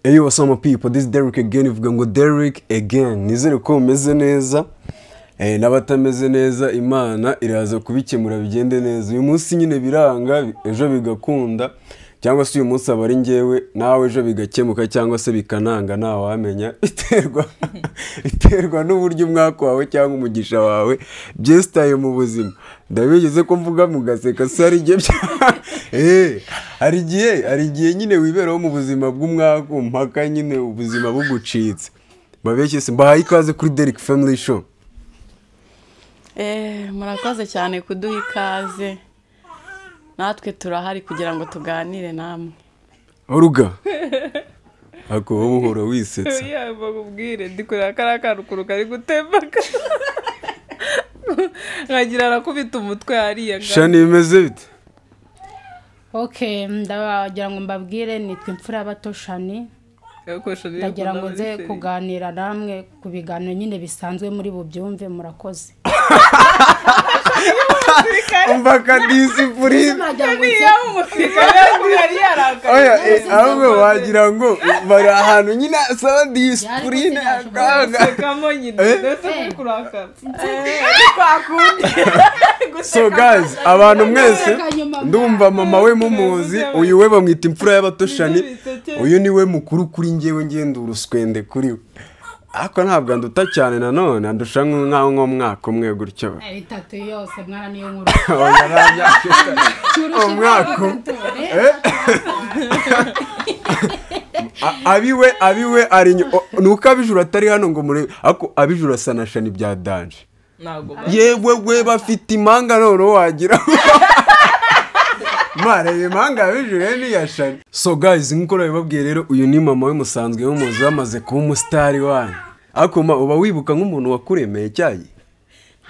Hey, what's up my people, this is Derek again, ivuga ngo Derek again. Nizere ko umeze neza, n'abatameze neza Imana iraza kubikemura bigende neza. Uyu munsi nyine biranga, ejo bigakunda, cyangwa se uyu munsi aba ari njyewe nawe ejo bigakemuka cyangwa se bikananga, ntawamenya. Biterwa n'uburyo umwaka wawe cyangwa umugisha wawe byesitaye mu buzima. Ndabigeze ko mvuga mugaseka se, hari igihe hari igihe nyine wiberaho mu buzima bw'umwaka mpaka nyine ubuzima bugucitse. Babeshye se, mbahaye ikaze kuri Derek Family Show. Murakoze cyane kuduha ikaze, natwe turahari kugira ngo tuganire namwe. Oruga ako wowe uhora wisetsa. Bakubwire ndi kureba kariya kantu ukuntu kari gutembaka nkagira arakubita umutwe hariya. Shani, bimeze bite? Okay, ndagira ngo mbabwire nitwa Imfura Bato Shani. Ndagira ngo nze kuganira namwe ku biganiro nyine bisanzwe muri bubyumve, murakoze. Umva ka disipurine. Oya, ahubwo wagira ngo bari ahantu nyine asaba disipurine akaga nyine ndetse kuri kurakara. So guys, abantu mwese ndumva mama we mumuzi, uyu we bamwita Imfura y'Abato Shani, uyu ni we mukuru kuri njyewe, ngenda uruswende kuri we. Ariko ntabwo anduta cyane nanone, andusha nkaho nko mwaka umwe gutyo. Itatu yose mwana niyo nkuru. Umwaka abiwe ari nuko abijura atari hano ngo murebe, ariko abijura asa na Shani bya danje. Yewe we bafite impanga none wagira mare impanga abijura ni ya Shani. So guys, nkuko nabibabwiye rero, uyu ni mama we musanzwe mumuzi, bamaze kuba umusitari wanyu. Ariko uba wibuka nk'umuntu wakuremeye cyayi?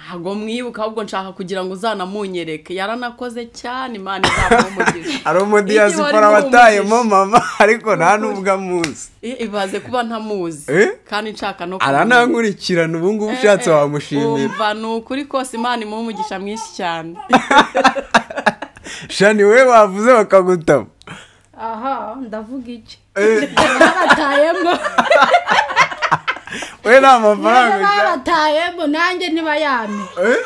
Ntabwo mwibuka, ahubwo nshaka kugira ngo uzanamunyereke. Yaranakoze cyane, Imana izamuha. Ari umudiyasipora watayemo mama, ariko nta nubwo amuzi. Ibaze kuba ntamuzi kandi nshaka no aranankurikirana ubu ngubu, ushatse wamushimira. Umva ni ukuri kose, Imana imuha umugisha mwinshi cyane. Shani, we wavuze bakagutama. Aha, ndavuga iki? Babatayemo. We nta mafaranga babatayemo, nanjye nibayame.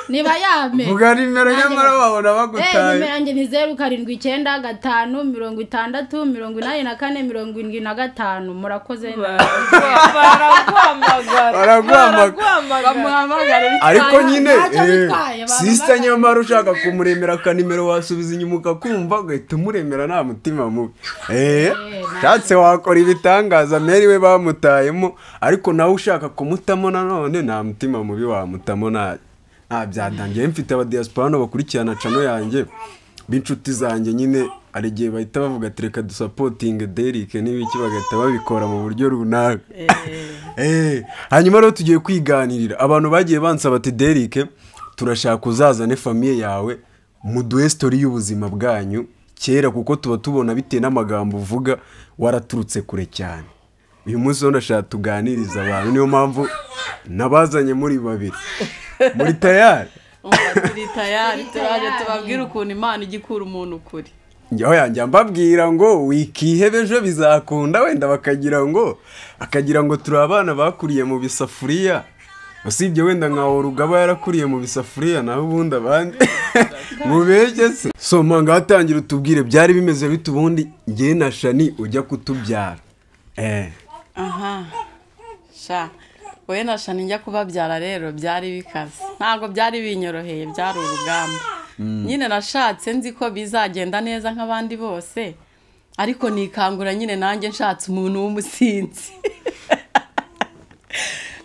Nibayame. Vuga nimero nyamara babona bagutaye. Nimero yanjye ni 0 7 9 5 60 84 75. Murakoze. Baraguhamagara. Ariko nyine sister nyamara ushaka kumuremera akanimero wasubiza inyuma ukakumva ugahita umuremera nta mutima mubi. Shatse wakora ibitangaza, Mary we bamutayemo, ariko nawe ushaka kumutamo nanone nta mutima mubi wamutamo. Nta byatangiye. Mfite aba diaspora hano bakurikirana channel yanjye b'inshuti zanjye nyine, hari igihe bahita bavuga ati reka dusapotinge Derek n'ibiki, bagahita babikora mu buryo runaka. Hanyuma rero tugiye kwiganirira. Abantu bagiye bansaba ati Derek turashaka uzazane famille yawe muduhe story y'ubuzima bwanyu kera, kuko tuba tubona bitewe n'amagambo uvuga waraturutse kure cyane. Uyu munsi ndashaka tuganiriza abantu, niyo mpamvu nabazanye muri babiri. Muri tayari? Turi tayari, turaje tubabwira ukuntu Imana igikura umuntu kuri. Njya njya mbabwira ngo wikihebe ejo bizakunda, wenda bakagira ngo turi abana bakuriye mu bisafuriya. Usibye wenda nka Orugaba yarakuriye mu bisafuriya, naho ubundi abandi mubeshye se. So manga hatangira utubwire byari bimeze bite ubundi njye na Shani ujya kutubyara. Aha. Sha, we na Shani njya kubabyara rero byari bikaze. Ntabwo byari binyoroheye, byari urugamba. Nyine nashatse nzi ko bizagenda neza nk'abandi bose, ariko nikangura nyine nanjye nshatse umuntu w'umusinzi.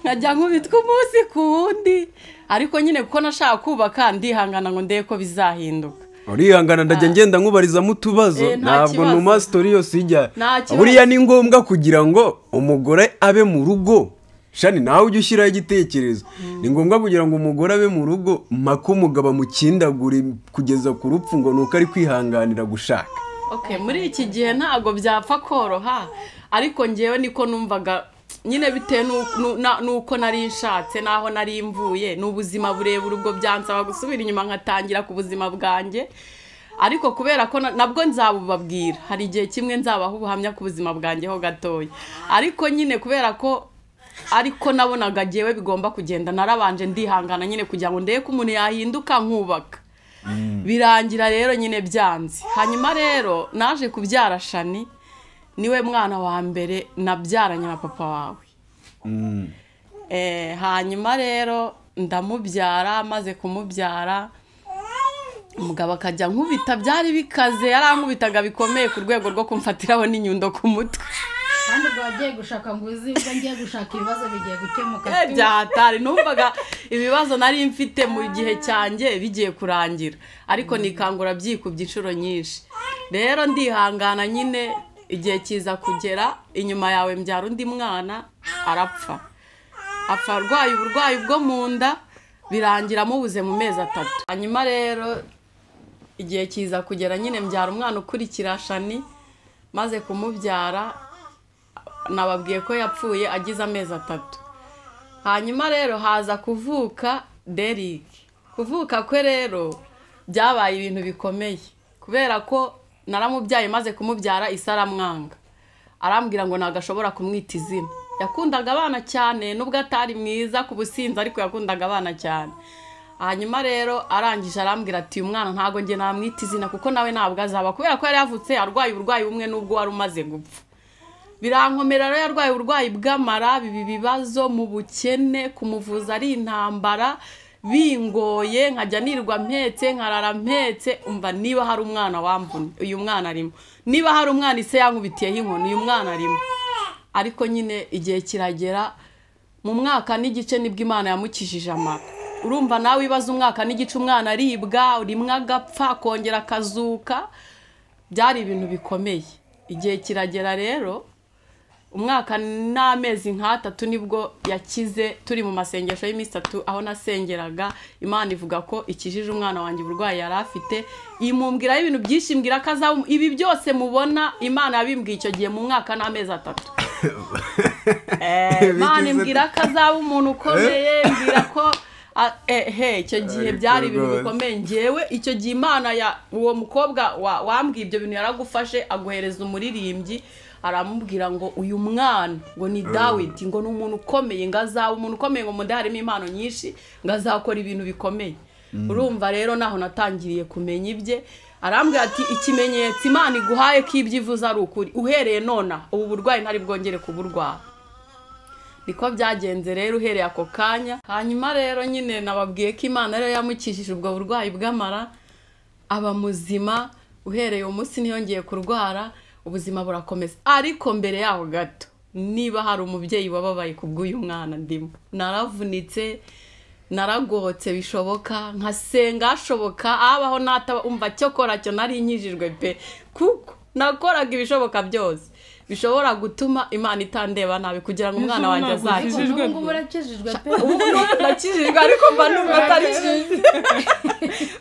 Nkajya nkubitwa umunsi ku wundi, ariko nyine kuko nashaka kubaka ndihangana ngo ndebe ko bizahinduka. Urihangana, ndajya ngenda nkubarizamo utubazo, ntabwo numa story yose ijya. Buriya ni ngombwa kugira ngo umugore abe mu rugo. Shani, nawe ujye ushyiraho igitekerezo. Ni ngombwa kugira ngo umugore abe mu rugo mpaka umugabo amukindagure kugeza ku rupfu ngo nuko ari kwihanganira gushaka. Okay, muri iki gihe ntabwo byapfa koroha, ariko njyewe niko numvaga nyine bitewe nuko nari nshatse naho nari mvuye, n'ubuzima burebure ubwo byansaba gusubira inyuma nkatangira ku buzima bwanjye. Ariko kubera ko nabwo nzabubabwira, hari igihe kimwe nzabaho ubuhamya ku buzima bwanjye ho gatoya. Ariko nyine kubera ko ariko nabonaga jewe bigomba kugenda, narabanje ndihangana nyine kugira ngo ndebe ko umuntu yahinduka nkubaka. Birangira rero nyine byanze. Hanyuma rero naje kubyara Shani, niwe mwana wa mbere nabyaranye na papa wawe. Hanyuma rero ndamubyara, maze kumubyara umugabo akajya nkubita, byari bikaze, yarankubitaga bikomeye ku rwego rwo kumfatiraho n'inyundo ku mutwe. Kandi ubwo wagiye gushaka ngo uzi ubwo ngiye gushaka ibibazo bigiye gukemuka. Byahatari, numvaga ibibazo nari mfite mu gihe cyanjye bigiye kurangira, ariko nikangura byikubye inshuro nyinshi. Rero ndihangana nyine, igihe kiza kugera inyuma yawe mbyara undi mwana arapfa. Apfa arwaye uburwayi bwo mu nda, birangira mubuze mu mezi 3. Hanyuma rero igihe kiza kugera nyine mbyara umwana ukurikira Shani, maze kumubyara nababwiye ko yapfuye agize amezi 3. Hanyuma rero haza kuvuka Derek. Kuvuka kwe rero byabaye ibintu bikomeye, kubera ko naramubyaye, maze kumubyara isaramwanga, arambwira ngo nagashobora kumwita izina. Yakundaga abana cyane nubwo atari mwiza ku businzi, ariko yakundaga abana cyane. Hanyuma rero arangije arambwira ati uyu mwana ntago nge namwita izina kuko nawe ntabwo azaba, kubera ko yari yavutse arwaye uburwayi bumwe nubwo wari umaze gupfa. Birankomera rero, yarwaye uburwayi bw'amara, bibi bibazo mu bukene, kumuvuza ari intambara, bingoye, nkajya nirwa mpetse, nkarara mpetse. Umva niba hari umwana wamvuna uyu mwana arimo, niba hari umwana ise yankubitiyeho inkoni uyu mwana arimo. Ariko nyine igihe kiragera mu mwaka n'igice nibwo Imana yamukijije amara. Urumva nawe ibaza umwaka n'igice umwana aribwa, rimwe agapfa akongera akazuka, byari ibintu bikomeye. Igihe kiragera rero umwaka n'amezi nk'atatu nibwo yakize, turi mu masengesho y'iminsi 3 aho nasengeraga, Imana ivuga ko ikijije umwana wanjye uburwayi yari afite, imumbwira ibintu byinshi, imbwira ko azaba ibi byose mubona Imana yabimbwiye icyo gihe mu mwaka n'amezi 3. Imana imbwira ko azaba umuntu ukomeye, imbwira ko icyo gihe byari ibintu bikomeye. Ngewe icyo gihe Imana ya uwo mukobwa wambwiye ibyo bintu yaragufashe, aguhereza umuririmbyi, aramubwira ngo uyu mwana ngo ni Dawidi, ngo ni umuntu ukomeye, ngo azaba umuntu ukomeye, ngo munda harimo impano nyinshi, ngo azakora ibintu bikomeye. Urumva rero naho natangiriye kumenya ibye. Arambwira ati ikimenyetso Imana iguhaye ko ibyo ivuze ari ukuri, uhereye nona ubu burwayi ntari bwongere kuburwara. Niko byagenze rero uhereye ako kanya. Hanyuma rero nyine nababwiye ko Imana rero yamukijije ubwo burwayi bw'amara, aba muzima, uhereye umunsi ntiyongeye kurwara, ubuzima burakomeza. Ariko mbere yaho gato, niba hari umubyeyi wababaye kubw'uyu mwana ndimo, naravunitse, naragotse bishoboka, nkasenga ashoboka, abaho nataba, umva cyokora cyo nari nkijijwe pe, kuko nakoraga ibishoboka byose bishobora gutuma Imana itandeba nabi kugira ngo umwana wanjye azakizwe. Ubu ngubu urakijijwe pe? Ubu ndakijijwe, ariko mba numva atari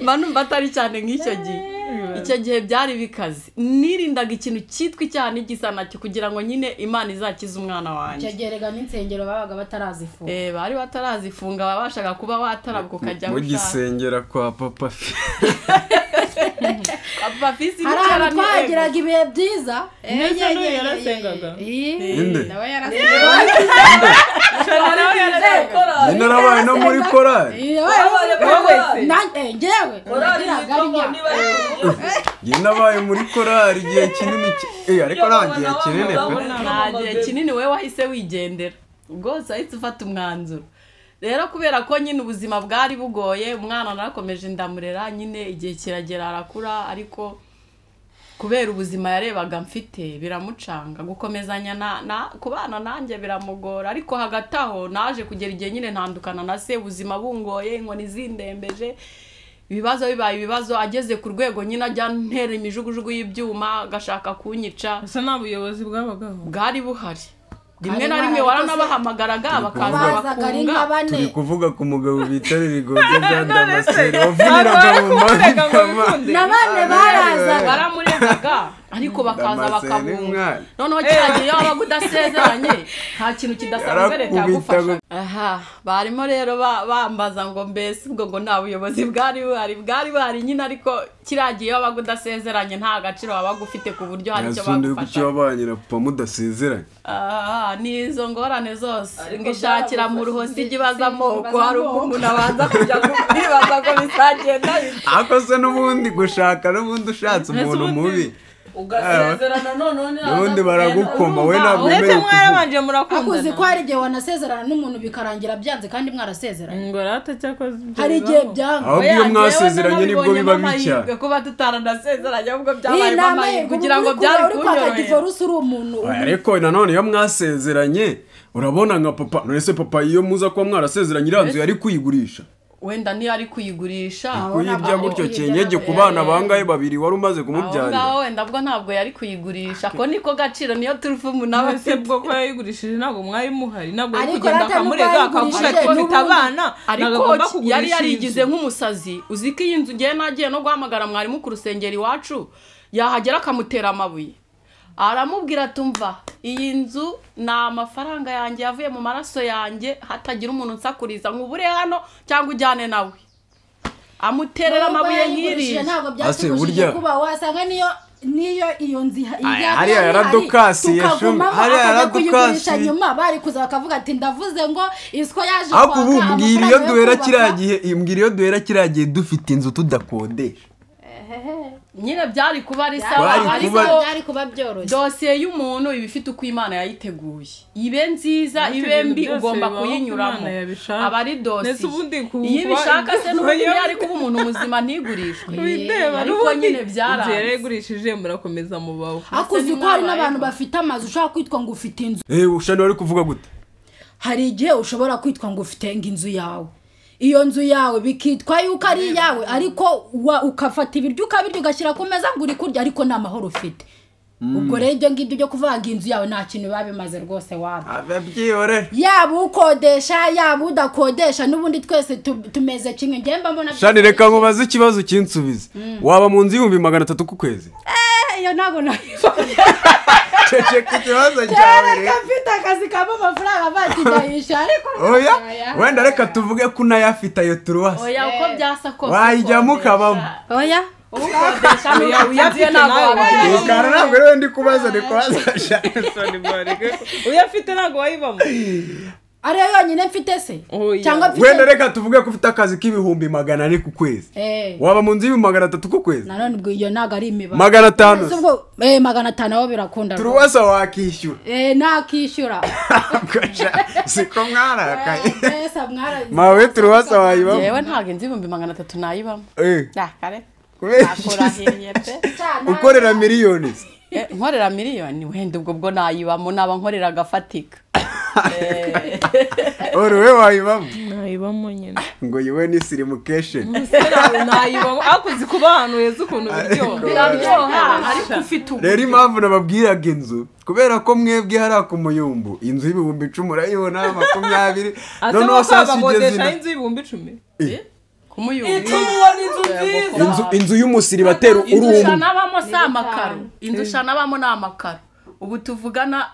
mba numva atari cyane nk'icyo gihe. Icyo gihe byari bikaze, nirindaga ikintu cyitwa icyaha n'igisa nacyo kugira ngo nyine Imana izakize umwana wanjye. Icyo gihe rega n'insengero babaga batarazifunga. Bari batarazifunga, babashaga kuba watarabwa ukajya mu gisengera kwa Papa Fisi. Papa Fisi hari ahantu twagiraga ibihe byiza. Ndetse n'uyu yarasengaga. Nawe yarasengaga. Narabaye no muri korali. Njyewe nabaye muri korali igihe kinini, ariko nta gihe kinini pe. Nta gihe kinini, wowe wahise wigendera rwose, wahise ufata umwanzuro. Rero kubera ko nyine ubuzima bwari bugoye, umwana narakomeje ndamurera nyine, igihe kiragera arakura, ariko kubera ubuzima yarebaga mfite biramucanga, gukomezanya na kubana nanjye biramugora. Ariko hagati aho naje kugera igihe nyine ntandukana na se, ubuzima bungoye, inkoni zindembeje, ibibazo bibaye ibibazo, ageze ku rwego nyine ajya ntera imijugujugu y'ibyuma agashaka kunyica. Ese nta buyobozi bwabagaho bwari buhari? Rimwe na rimwe waranabahamagaraga bakaza bakunga. Turi kuvuga ku mugabo bita Rigoga Jean Damascene wavuniraga mu mavi na bane barazaga, baramuregaga. Ariko bakaza bakabunga. Noneho cyagiye wabaga udasezeranye nta kintu kidasanzwe leta yagufasha. Aha barimo rero bambaza ngo mbese ubwo ngo nta buyobozi bwari buhari nyine, ariko kiragiye wabaga udasezeranye nta gaciro wabaga ufite ku buryo hari icyo bagufasha. Wabanye na papa mudasezeranye. Ni izo ngorane zose ngishakira mu ruhosi igibaza amoko, hari umuntu abanza kujya kwibaza ko bizagenda. Ariko se n'ubundi gushaka n'ubundi ushatse umuntu mubi ugasezerana none n'ubundi baragukoma we ntabwo uretse mwarabanje murakundana. Akuzi ko hari igihe wanasezerana n'umuntu bikarangira byanze kandi mwarasezeranye. Ngo rata cyakoze hari igihe byanga. Ahubwo iyo mwasezeranye nibwo biba bicya. Kuba tutaranasezeranye ahubwo byabaye amahirwe kugira ngo byari kunyorohera. Divorce uri umuntu. Ariko nanone iyo mwasezeranye urabona nka papa, none se papa iyo muza kuba mwarasezeranye iranzu yari kuyigurisha. Wenda niyo ari kuyigurisha kuyibya gutyo cyenyege ku bana bangaye babiri wari umaze kumubyarira. Aho wenda bwo ntabwo yari kuyigurisha ko niko gaciro niyo turufu nawe se bwo ko yayigurishije ntabwo mwari muhari, ntabwo yari kugenda akamurega akavuga ati mfite abana. Ariko yari yarigize nk'umusazi. Uzi ko iyi nzu ngiye nagiye no guhamagara mwarimu ku rusengero iwacu, yahagera akamutera amabuye aramubwira tumva iyi nzu ni amafaranga yanjye yavuye mu maraso yanjye, hatagira umuntu nsakuriza nkubure hano cyangwa ujyane nawe. Amuterera amabuye nk'iriya. Ntabwo byatugushije kuba wasanga niyo iyo nzi hariya yaradukasiye shumi, hariya yaradukasiye nyuma bari kuza bakavuga ati ndavuze ngo isiko yaje kwaka. Mbwira iyo duhera kiriya gihe, mbwira iyo duhera kiriya gihe dufite inzu tudakodesha. Nyine byari kuba ari sawa, ariko byari kuba byoroshye. Dosiye y'umuntu iba ifite uko Imana yayiteguye, ibe nziza ibe mbi ugomba kuyinyuramo, aba ari dosiye. Iyo ibishaka se n'ubundi yari kuba umuntu muzima ntigurishwe. Ariko nyine byaranze. Yarayigurishije murakomeza mubaho. Akuzi ko hari n'abantu bafite amazu ushaka kwitwa ngo ufite inzu. Ushani wari kuvuga gute? Hari igihe ushobora kwitwa ngo ufite inzu yawe, iyo nzu yawe bikitwa yuko ari iyawe, ariko ukafata ibiryo ukabirya ugashyira ku meza ngo uri kurya ariko nta mahoro ufite. Ubwo rero ibyo ngibyo byo kuvanga inzu yawe nta kintu biba bimaze rwose waba. Yaba ukodesha yaba udakodesha n'ubundi twese tumeze kimwe. Njye mba mbona. Shani reka nkubaze ikibazo kinsubize. Waba mu nzu 300,000 ku kwezi? Iyo ntabwo nayibona. Ceceka ikibazo cyawe. Reka mfite akazi kaba amafaranga batidayisha ariko. Oya, wenda reka tuvuge ko unayafite ayo turuwasi. Oya uko byasa kose. Wayijyamo ukabamo. Oya. Ukodesha uyafite ntabwo. Ikara ntabwo rero ndi kubaza ni kubaza. Uyafite ntabwo wayibamo. Ari yonyine mfite se? Cyangwa mfite. Wenda reka tuvuge ko ufite akazi k'400,000 ku kwezi. Waba mu nzu 300,000 ku kwezi? Nanone ubwo iyo ntago ari imibare. 500. Ubwo 500 aho birakunda. Turuwasa wakishyura. Nakishyura. Siko mwarakaye. Mawe turuwasa wayibamo. Yewe ntago inzu 300,000 nayibamo. Kare. Nakorahiye pe. Ukorera miliyoni. Nkorera miliyoni wenda ubwo bwo nayibamo naba nkorera agafatika. Oro we wayibamo. Nayibamo nyine. Ngo yewe ni sirimucation. Nayibamo akuzi kuba ahantu heza ukuntu biryoha. Biraryoha ariko ufite ubu. Rero impamvu nababwiraga inzu kubera ko mwebwe hari akumuyumbu inzu y'10,000 murayibona 20. Noneho sasa ugeze inzu y'10,000. Kumuyumbu. Inzu y'umusiri batera urumwe. Inzu shanabamo si amakaro. Inzu shanabamo ni amakaro. Ubu tuvugana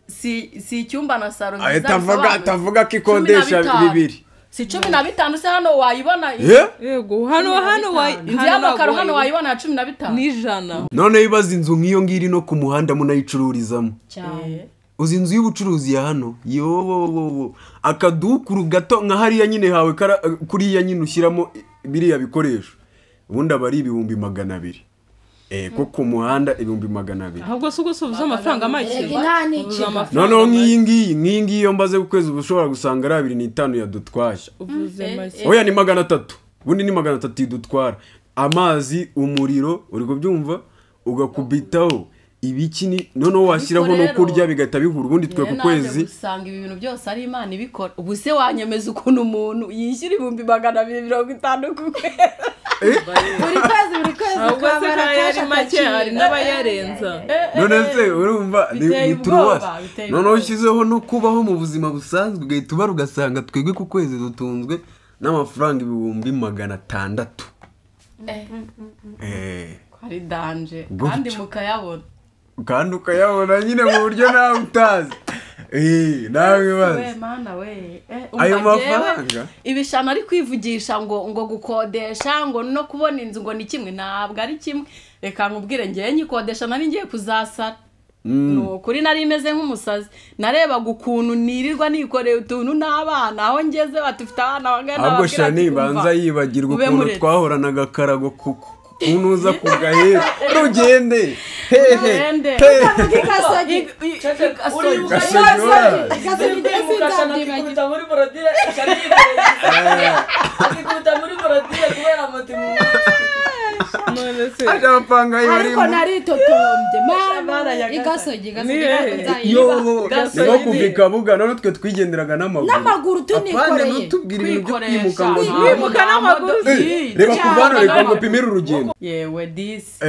si icyumba na saro nziza. Atavuga ko ikodesha 2. Si 15 se hano wayibona. Yego hano inzu y'amakaro hano wayibona 15. Ni 100. None ibaza inzu nk'iyo ngiri no ku muhanda munayicururizamo. Cyane. Uzi inzu y'ubucuruzi ya hano yo akadukuru gato nka hariya nyine hawe kuriya nyine ushyiramo biriya bikoresho ubundi aba ari 200,000. Ko ku muhanda 200,000. Ahubwo se ugusubiza amafaranga make. Noneho nk'iyi ngiyi iyo mbaze ku kwezi ushobora gusanga ari 2.5 yadutwaye. Oya ni 300. Ubundi ni 300 idutwara. Amazi, umuriro, uri kubyumva ugakubitaho ibiki ni noneho washyiraho no kurya bigahita bihura ubundi twe ku kwezi. Usanga ibi bintu byose ari Imana ibikora. Ubu se wanyemeza ukuntu umuntu yishyura 250,000 ku kwezi? Buri kwezi ahubwo se ari make hari n'abayarenza. None se urumva ni turuwasi. Noneho ushyizeho no kubaho mu buzima busanzwe ugahita ubara ugasanga twebwe ku kwezi dutunzwe n'amafaranga 600,000. Ari danje kandi mukayabona. Kandi ukayabona nyine mu buryo nawe utazi. Nawe wibaza. Mana we. Ayo mafaranga ibishano ari kwivugisha ngo gukodesha ngo no kubona inzu ngo ni kimwe, ntabwo ari kimwe. Reka nkubwire ngiye nyikodesha nari ngiye kuzasara. Nukuri nari imeze nk'umusazi, narebaga ukuntu nirirwa nikoreye utuntu n'abana aho ngeze batufite abana bangana. Ahubwo Shani banza yibagirwa ukuntu twahoranaga akarago kunuza ku gahera rugende hehe ariko naritotombye mama igasogi yo kuva Kabuga none twe twigenderaga n'amaguru tunikoreye ntutubwire ibintu byo kwimuka ngo kwimuka n'amaguru. Reba kuva hano reka ngo upimire urugendo. Yewe disi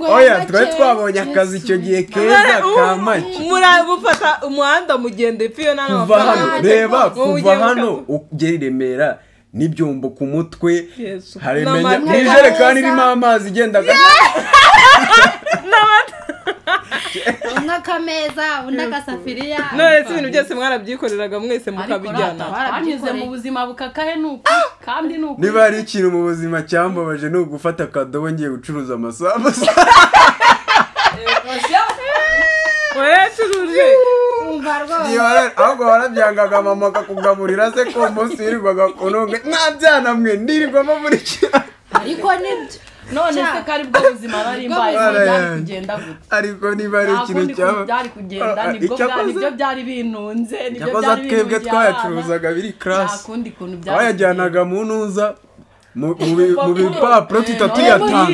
oya twari twabonye akazi icyo gihe keza ka make. Murabufata umuhanda mugende piyo n'amafaranga. Reba kuva hano ugera i Remera n'ibyombo ku mutwe, haremenya n'ijerekani irimo amazi igenda umwe akameza undi agasafiriya. None se ibintu byose mwarabyikoreraga mwese mukabijyana? Twanyuze mu buzima bukakahe nuko kandi nuko. Niba hari ikintu mu buzima cyambabaje ni ugufata akadobo ngiye gucuruza amasambusa. Ahubwo warabyangaga mama akakugaburira se ko umunsi wirirwaga kunonga mwabyana mwe ndirirwamo muri kira. Ariko nibyo none se kari bwo buzima nari mbaye byari kugenda gute? Ariko niba ari ikintu cyaba byari kugenda nibwo byari nibyo byari bintunze nibyo byari twebwe twayacuruzaga biri class twayajyanaga mu ntuza mu bipapuro tutatuyatanga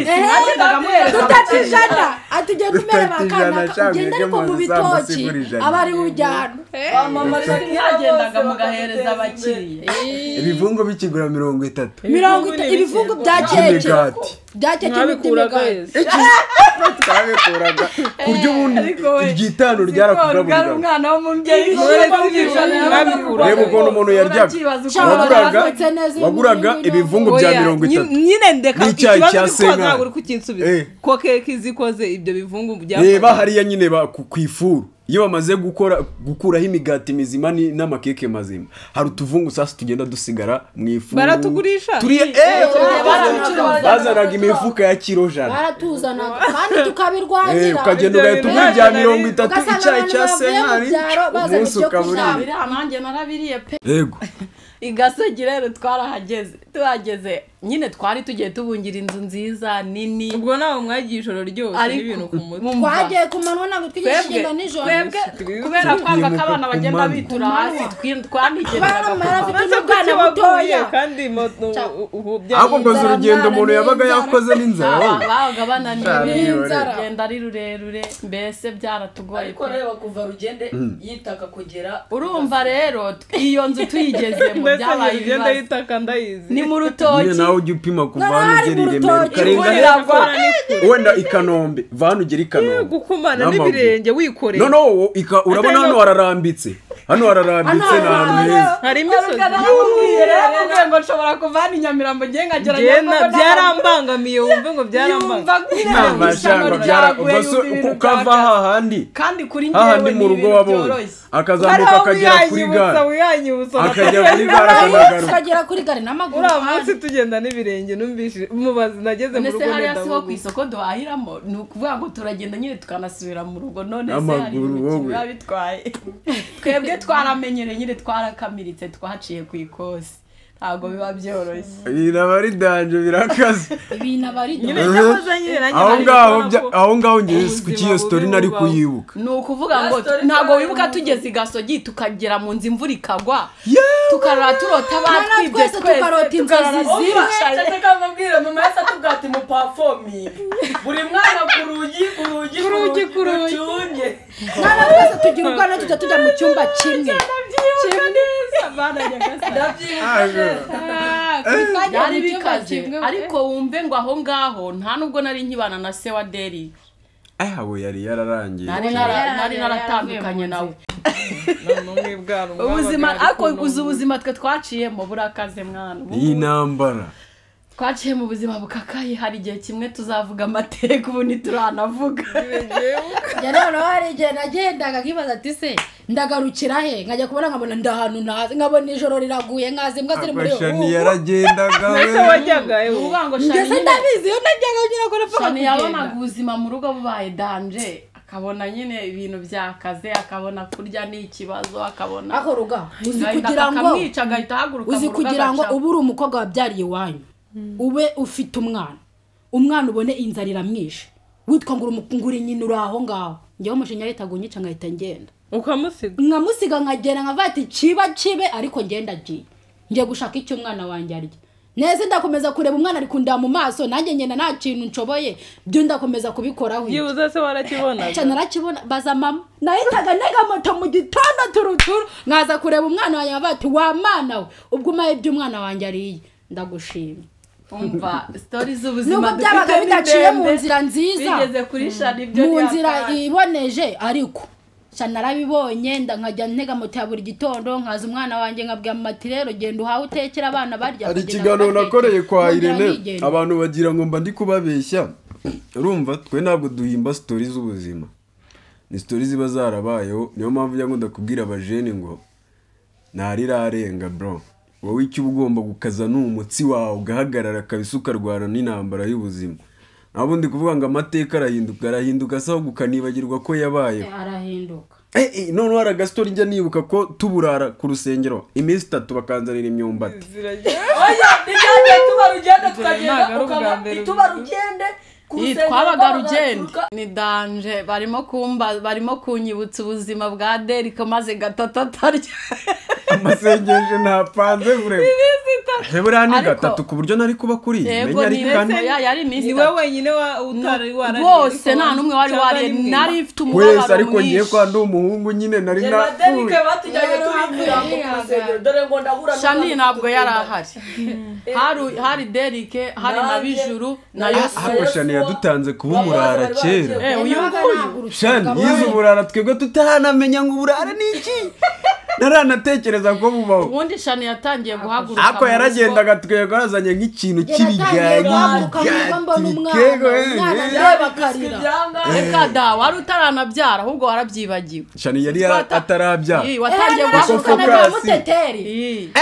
tutatijana atugenda umere bakana ugenda ariko mu bitoki abari ujyana mwagendaga mugahereza abakiriya. Ibivungo bikigura 30 ibivungo bya keke bya keke n'imigati twabikuraga kurya ubundi iryitanu ryarakugaburira umwana w'umubyeyi. Reba ukuntu umuntu yaryaga, waguraga ibivungo bya 30 nyine ndeka ikibazo ntabwo uri kukinsubiza ko keke zikoze ibyo bivungu bya. Reba hariya nyine ku ifuru iyo bamaze gukuraho imigati mizima n'amakeke mazima hari utuvungu sasa tugenda dusigara mu ifuru baratugurisha. Bazanaga imifuka ya kiro 100 baratuzanaga kandi tukabirwanira ukagenda ugahita ugura ibya 30 icyayi cya senkari umunsi ukaburira. Nanjye narabiriye pe. Yego igasogi rero twarahageze tuhageze nyine twari tugiye tubungira inzu nziza nini. Ubwo nawe mwagiye ijoro ryose n'ibintu ku mutwe. Twagiye ku manywa ntabwo twigeze tugenda nijoro kubera kwanga ko abana bagenda bitura hasi twanigenderaga kandi ahubwo ngo urugendo umuntu yabaga yakoze n'inzara babaga bananiwe urugendo ari rurerure mbese byaratugoye. Ariko reba kuva rugende yitaka kugera urumva rero iyo nzu tuyigezemo byabaye ibibazo yitaka ndayizi ni mu rutoki. Nawe ujya upima kuva hano ugera i Remera ukarenga wenda i Kanombe va hano ugera i Kanombe gukumana n'ibirenge wikoreye. No urabona hano hararambitse hano hararambitse ni ahantu heza hari imisozi. Ngo nshobora kuva hano i Nyamirambo ngiye nkagera Nyabugogo byarambangamiye wumve ngo byarambangamiye ukava hahandi kandi kuri njyewe hahandi mu rugo wabonye akazamuka akagera kuri gare akagera kuri gare akanagaruka akagera kuri gare n'amaguru. Uriya munsi tugenda n'ibirenge numvise mubazi nageze mu rugo none hariya siho ku isoko duhahiramo ni ukuvuga ngo turagenda nyine tukanasubira mu rugo none se hari ibintu biba bitwaye twebwe twaramenyereye nyine twarakamiritse twaciye ku ikosi ntabwo biba byoroshye. Ibintu aba ari danje birakaze ibintu aba ari danje aho ngaho ngeze ku kiyo story nari kuyibuka. Ni ukuvuga ngo ntabwo wibuka tugeze i Gasogi tukagera mu nzu imvura ikagwa tukarara turota batwibye twese tukarota inzozi zimwe. Ceceka mbabwire mama yasa tubwati mu performing buri mwana ku rugi ku rugi ku rugi rugi nana twese tugira ubwana tujya tujya mu cyumba kimwe byari bikaze ariko wumve ngo aho ngaho nta nubwo nari nkibana na se wa Deri. Abo yari yararangiye nari naratandukanye nawe. Ubuzima ariko uzi ubuzima twe twaciyemo burakaze mwana iyi ntambara Twaciye mu buzima bukakaye, hari igihe kimwe tuzavuga amateka ubu ntituranavuga. Rero hari igihe nagendaga nkibaza ati se ndagarukira he, nkajya kubona nkabona ndahantu ntazi, nkabona ijoro riraguye nkazi imbwa ziri muri Shani yaragendaga we. Ese wajyaga he? Uvuga ngo Shani ngese ndabizi iyo najyaga ngira ko napfaga Shani yabonaga ubuzima mu rugo bubaye danje, akabona nyine ibintu byakaze, akabona kurya ni ikibazo, akabona ako ruga uzi kugira ngo akamwica agahita ahaguruka. Uzi kugira ngo ube uri umukobwa wabyariye iwanyu, ube ufite umwana, umwana ubone inzara iramwishe, witwa ngo uri nyina uri aho ngaho. Njyewe umushinya yahitaga unyica nkahita ngenda. Ukamusiga? Nkamusiga nkagenda nkavuga ati kiba kibe, ariko ngenda agiye ngiye gushaka icyo umwana wanjye arya. Neze ndakomeza kureba umwana ari kundeba mu maso, nanjye ngenda nta kintu nshoboye, byo ndakomeza kubikoraho. Byibuze se warakibona? Cyane narakibona, baza mama. Nahitaga ntega moto mu gitondo turuturu, nkaza kureba umwana wanjye nkavuga ati wa mana we, ubwo umpaye ibyo umwana wanjye ariye, ndagushima. Umva stories z'ubuzima nubwo byabaga bidaciye mu nzira nziza, bigeze kuri Shani ibyo mu nzira iboneje, ariko Shani narabibonye, nkajya ntega moto ya buri gitondo, nkaza umwana wanjye nkabwira mama ati rero genda uhawe utekera abana barya. Hari ikiganiro nakoreye kwa Irene, abantu bagira ngo mba ndi kubabeshya. Urumva twe ntabwo duhimba stories z'ubuzima, ni stories ziba zarabayeho. Niyo mpamvu njya nkunda kubwira abajene ngo ntarirarenga bro, wowe icyo uba ugomba gukaza ni umutsi wawe ugahagarara kabisa ukarwana n'intambara y'ubuzima. Ntabwo ndi kuvuga ngo amateka arahinduka, arahinduka se ahubwo ukanibagirwa ko yabayeho. Arahinduka. Noneho hari agastori njya nibuka ko tuburara ku rusengero iminsi itatu bakanzanira imyumbati. Oya, nijyanye tuba rugende tukagenda ukaba ituba rugende. Twabaga rugende ni danje, barimo kunyibutsa ubuzima bwa Derek maze gatatu atarya. Amasengesho ntapanze vure. Buriya ni gatatu ku buryo nari kuba kuri menya ari kane. Yari iminsi ni wowe wenyine utari warariye rwose, nta n'umwe wari wariye, nari mfite umubabaro mwinshi. Ariko ngiye kwa ndi umuhungu nyine nari napfuye. Shani ntabwo yari ahari, hari Derek, hari na Bijuru na Yosuwa. Shani yadutanze kuba umurara kera. Uyu nguyu Shani yize uburara twebwe tutaranamenya ngo uburara ni iki. Naranatekereza ko bubaho. Ubundi Shani yatangiye guhaguruka. Ako yaragendaga twebwe arazanye nk'ikintu cy'ibiganyi. Reka da, wari utaranabyara ahubwo warabyibagiwe. Shani yari atarabyara. Watangiye guhaguruka na muteteri.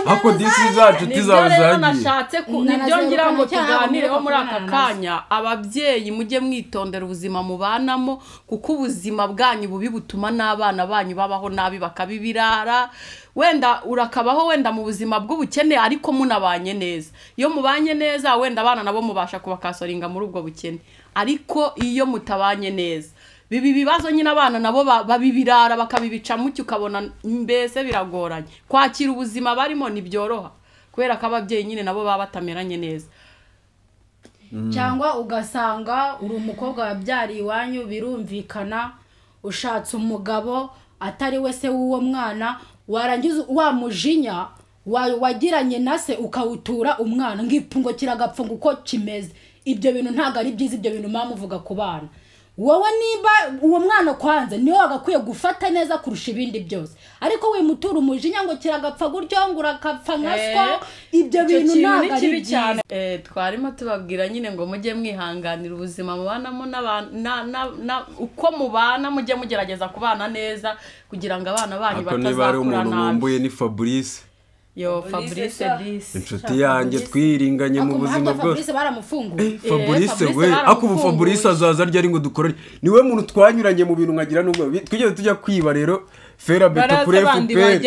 Ako disi zacu tizawe nashatse ku nibyo ngira ngo tuganireho muri aka kanya. Ababyeyi mujye mwitondera ubuzima mubanamo, kuko ubuzima bwanyu bubi butuma n'abana banyu babaho nabi bakabibirara. Wenda urakabaho wenda mu buzima bw'ubukene ariko munabanye neza. Iyo mubanye neza wenda abana nabo mubasha kubakasoringa muri ubwo bukene, ariko iyo mutabanye neza bibi bibazo nyine abana nabo babibirara bakabibica mucyo, ukabona mbese biragoranye kwakira ubuzima barimo ntibyoroha kubera ko ababyeyi nyine nabo baba batameranye neza. Cyangwa ugasanga uri umukobwa wabyariye iwanyu, birumvikana ushatse umugabo atari we se w'uwo mwana, warangiza wa mujinya wagiranye na se ukawutura umwana ngipfungo kiragapfunga uko kimeze. Ibyo bintu ntago ari byiza, ibyo bintu mama uvuga ku bana. Wowe niba uwo mwana kwanza niwe wagakwiye gufata neza kurusha ibindi byose, ariko wimutura umujinya ngo kiragapfa gutyo ngo urakapfa nkaswa, ibyo bintu ntago ari byiza. Twarimo tubabwira nyine ngo mujye mwihanganira ubuzima mubanamo na uko mubana, mujye mugerageza kubana neza kugira ngo abana banyu batazakura nabi. Niba ari umuntu nkumbuye ni Fabrice. Yo Fabrice disi inshuti yanjye twiringanye mu buzima bwose. Fabrice baramufunguye. Fabrice we ako ubu Fabrice azaza arya ari ngo dukorane, niwe muntu twanyuranye mu bintu nkagira nubwo twigeze tujya kwiba rero fera beto kuri FPR.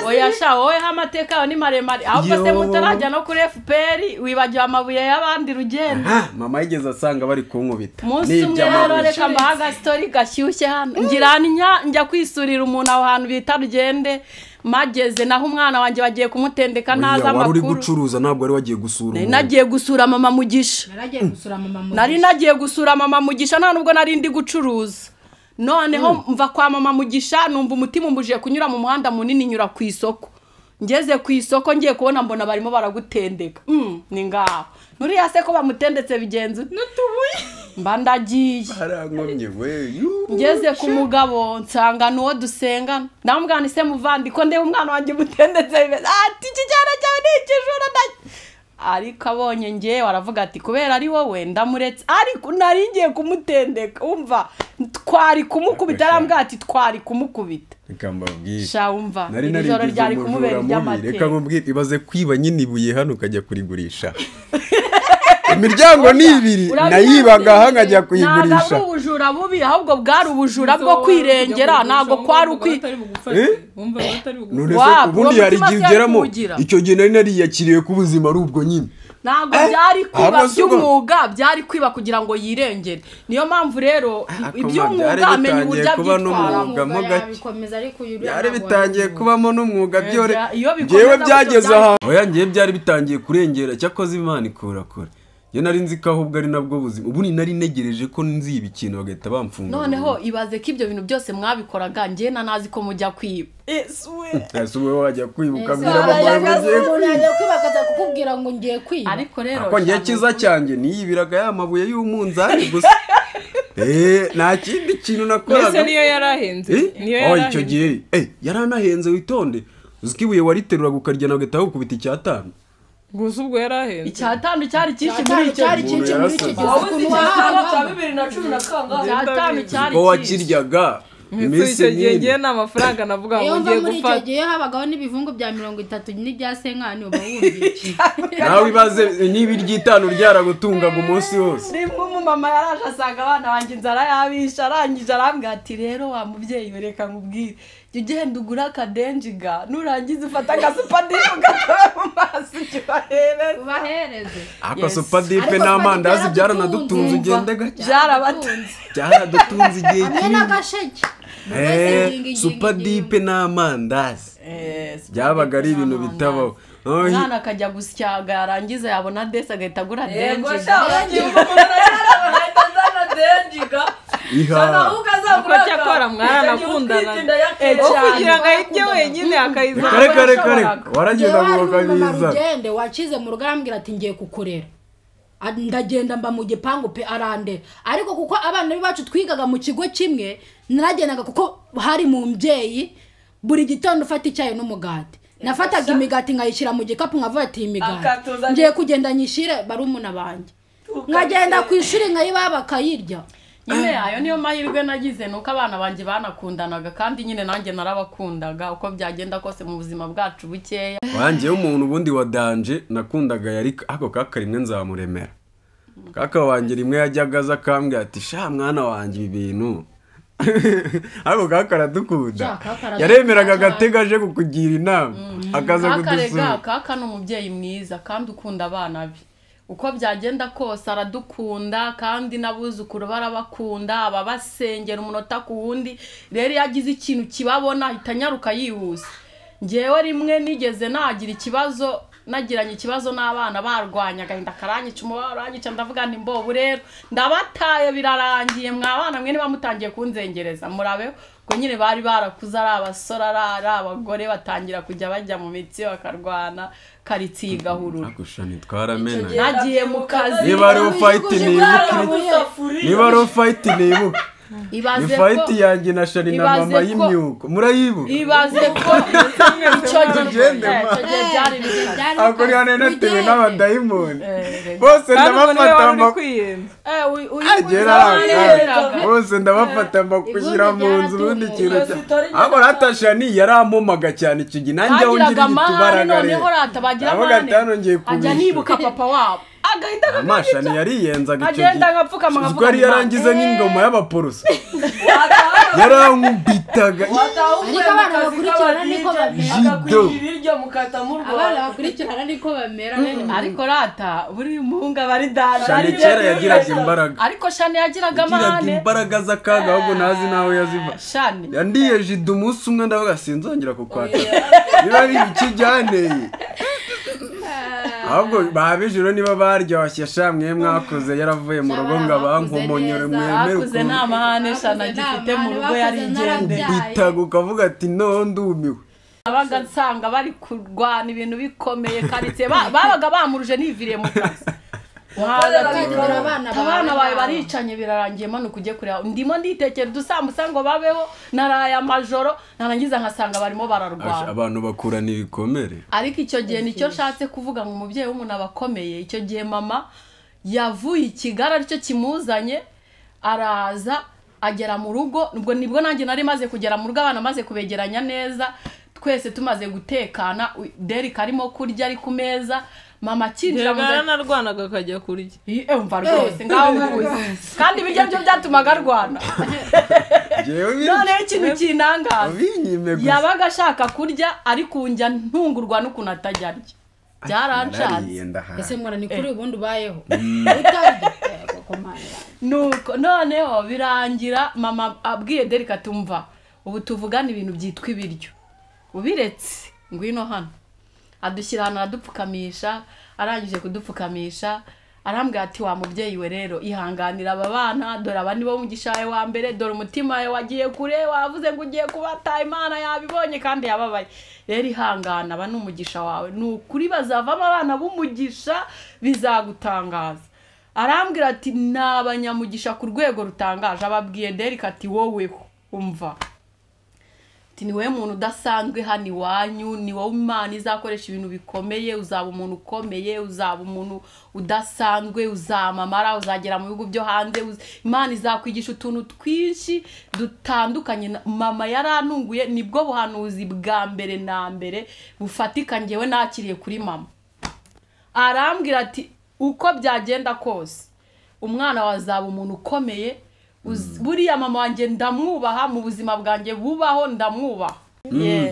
Oya sha wowe amateka yawe ni maremare, ahubwo se mutarajya no kuri FPR wibagiwe amabuye y'abandi rugendo. Mama yigeze asanga bari kunkubita. Umunsi umwe rero reka mbaha story gashyushye hano, ngira njya kwisurira umuntu aho hantu bita Rugende, mageze naho umwana wanjye bagiye kumutendeka ntaza amakuru. Wari uri gucuruza ntabwo wari wagiye gusura umuntu. Nagiye gusura mama Mugisha. Nari nagiye gusura mama Mugisha nta nubwo nari ndi gucuruza. Noneho mva kwa mama Mugisha numva umutima umbujije kunyura mu muhanda munini nyura ku isoko. Ngeze ku isoko ngiye kubona mbona barimo baragutendeka. Ni ngaho. Nuriya se ko bamutendetse bigenze n'utubuye. Mba ndagiye. Barankomye we. Ngeze ku mugabo nsanga nuwo dusengana. Ndamubwira nti se muvandi ko ndeba umwana wanjye mutendetse ati iki cyana cyawe ni ikijura. Ariko abonye ngewe aravuga ati kubera ari wowe ndamuretse, ariko nari ngiye kumutendeka. Umva twari kumukubita, arambwira ati twari kumukubita. Reka mbabwire. Sha umva ijoro ryari kumubera iry'amateka. Reka nkubwire, ibaze kwiba nyine ibuye hano ukajya kurigurisha. Imiryango ni ibiri nayibaga aha nkajya kuyigurisha. Ntabwo ari ubujura bubi, ahubwo bwari ubujura bwo kwirengera, ntabwo kwari ukwi. Ubundi hari igihe ugeramo icyo gihe nari nariyakiriye ko ubuzima ari ubwo nyine. Ntabwo byari kwiba by'umwuga, byari kwiba kugira ngo yirengere. Niyo mpamvu rero iby'umwuga amenya uburyo abyitwaramo. Byari bitangiye kubamo n'umwuga byore. Ngewe byageze aha. Oya ngewe byari bitangiye kurengera, cyakoze Imana ikurakora. Yo nari nzi ko ahubwo ari nabwo buzima. Ubu nari negereje ko nziba ikintu bagahita bamfunga. Noneho ibaze ko ibyo bintu byose mwabikoraga ngewe nanazi ko mujya kwiba. Ese wowe wajya kwiba ukabwira mama ngo ngiye kwiba, akaza kukubwira ngo ngiye kwiba. Ariko rero ko ngiye cyiza cyanjye niyibiraga ya mabuye y'umunzani gusa. Nta kindi kintu nakoraga. Mbese niyo yarahenze. Niyo yarahenze. Icyo gihe yaranahenze witonde. Uzi ko ibuye wariteruraga ukarya nawe ugahita wukubita icyatanu. Gusa ubwo yarahenze. Icyatanu cyari cyinshi muri icyo gihe. Cya 2010 na kangahe? Icyatanu cyari cyinshi. Ko wakiryaga iminsi myinshi. Ngiye nta mafaranga navuga ngo ngiye gufata. Muri icyo gihe habagaho n'ibivungu bya 30 n'ibya senkani uba wumvise. Nawe ibaze niba iry'itanu ryaragutungaga umunsi wose. Rimwe umumama yaraje asanga abana banjye inzara yabishe, arangije arambwira ati rero wa mubyeyi wereka nkubwire, jya ugenda ugura akadenjiga nurangiza ufata agasupadip ugatobe mu maso ubahereze. Ako supadipe n'amandazi byaranadutunze, ugende gake. Byarabatunze. Byaradutunze igihe kinini. Hamwe n'agasheke. Supadipe n'amandazi byabaga ari ibintu bitabaho. Umwana akajya gusyaga yarangiza yabona desi agahita agura denjiga. Cyakora mwaranakundana kugira ngo ahite wenyine akayizana. Reka waragenda ngo ukabiza. Ugende wakize mu rugo arambwira ati ngiye kukurera. Ndagenda mba mu gipangu pe arande. Ariko kuko abana bacu twigaga mu kigo kimwe, naragendaga kuko hari mu mbyeyi buri gitondo ufata icyayi n'umugati. Nafataga imigati nkayishyira mu gikapu nkavuga ati imigati ngiye kugenda nyishyire barumuna banjye. Nkagenda ku ishuri nkayibaha bakayirya. Nyine ayo niyo mahirwe nagize, nuko abana banjye banakundanaga kandi nyine nanjye narabakundaga uko byagenda kose mu buzima bwacu bukeya. Wanjye umuntu ubundi wa danje nakundaga yari ako kaka rimwe nzamuremera. Kaka wanjye rimwe yajyaga aza akambwira ati sha mwana wanjye ibi bintu. Ako kaka aradukunda. Yaremeraga agatega aje kukugira inama akaza kudusura. Kaka ni umubyeyi mwiza kandi ukunda abana be. Uko byagenda kose aradukunda kandi n'abuzukuru barabakunda, ababasengera umunota ku wundi. Rero yagize ikintu kibabona ahita anyaruka yihuse. Ngewe rimwe nigeze nagira ikibazo, nagiranye ikibazo n'abana barwanya agahinda karanyica, umubabaro uranyica, ndavuga nti mbobu rero ndabataye birarangiye mwa bana mwe niba mutangiye kunzengereza murabeho. Ubwo nyine bari barakuze ari abasore ari abagore, batangira kujya bajya mu mitsi bakarwana karitsiye igahurura. Nagiye mu kazi. Niba ari fight nibuka. Niba ari fight nibuka. Ni fight yanjye na Shani na mama y'imyuko. Murayibuka? Ibaze ko icyo gihe byari bikaze. Ako ni hano natewe n'abadayimoni. Bose ndabafata bose ndabafata mbakwishyira mu nzu ubundi kintu. Ariko rata Shani yarampomaga cyane icyo gihe nanjye aho ngira igitubaraga rero. Noneho rata bagira amahane. Ajya nibuka papa wabo. Amashani yariyenzaga icyo gihe. Ubwo yari yarangize nk'ingoma y'abaporoso. Yarankubitaga. Ariko abana bakurikirana niko bamera. Abana bakurikirana niko bamera. Ariko rata buri muhungu abari dada. Shani kera yagiraga imbaraga. Ariko Shani yagiraga amahane. Yagiraga imbaraga z'akaga ahubwo ntazi nawe yaziva. Shani yandiye jido umunsi umwe ndavuga sinzongera kukwata. Niba ari ikijyaneye. Ahubwo babijiro niba baryoshye sha mwe mwakuze yaravuye mu rugo ngo abankomonyore mwemere bakuze nta mahane Shani agifite mu rugo yarigendeye. Bitaga ukavuga ati no ndumiwe. Abaga nsanga bari kurwana ibintu bikomeye karitsiye babaga bamuruje niviriye mu kazi. Abana bawe baricanye birarangiye, manuka ujye kureba. Ndimo nditekera udusambusa ngo babeho, naraye amajoro narangiza nkasanga barimo bararwana. Abantu bakurana ibikomere. Ariko icyo gihe nicyo nshatse kuvuga ngo umubyeyi w'umuntu aba akomeye. Icyo gihe mama yavuye i Kigali aricyo kimuzanye, araza agera mu rugo. Ubwo nibwo nanjye nari maze kugera mu rugo, abana maze kubegeranya neza, twese tumaze gutekana. Derek arimo kurya ari ku meza, mama akinjira mu narwanaga akajya kurya. Umva rwose ngaho nkubuze, kandi ibiryo byo byatumaga arwana. Noneho ikintu kinangaza, yabaga ashaka kurya ariko njya ntungurwa n'ukuntu atajya arya. Byaranshatse. Ese mwana ni kuri ubundi ubayeho nuko noneho birangira mama abwiye Derek atumva ubu tuvugana ibintu byitwa ibiryo, ubiretse ngwino hano. Adushyira hano aradupfukamisha, arangije kudupfukamisha arambwira ati wa mubyeyi we rero ihanganira aba bana, dore aba nibo mugisha wawe wa mbere, dore umutima wawe wagiye kure, wavuze ngo ugiye kubata, Imana yabibonye kandi yababaye, rero ihangana, aba ni umugisha wawe, ni ukuri bazavamo abana b'umugisha bizagutangaza. Arambwira ati ni abanyamugisha ku rwego rutangaje. Ababwiye Derek ati woweho umva, ati ni wowe muntu udasanzwe hano iwanyu, ni wowe Imana izakoresha ibintu bikomeye, uzaba umuntu ukomeye, uzaba umuntu udasanzwe, uzamamara, uzagera mu bihugu byo hanze, Imana izakwigisha utuntu twinshi dutandukanye. Mama yarantunguye, nibwo buhanuzi bwa mbere na mbere bufatika njyewe nakiriye kuri mama. Arambwira ati uko byagenda kose umwana wazaba umuntu ukomeye. Buriya mama wanjye ndamwubaha mu buzima bwanjye bubaho, ndamwubaha.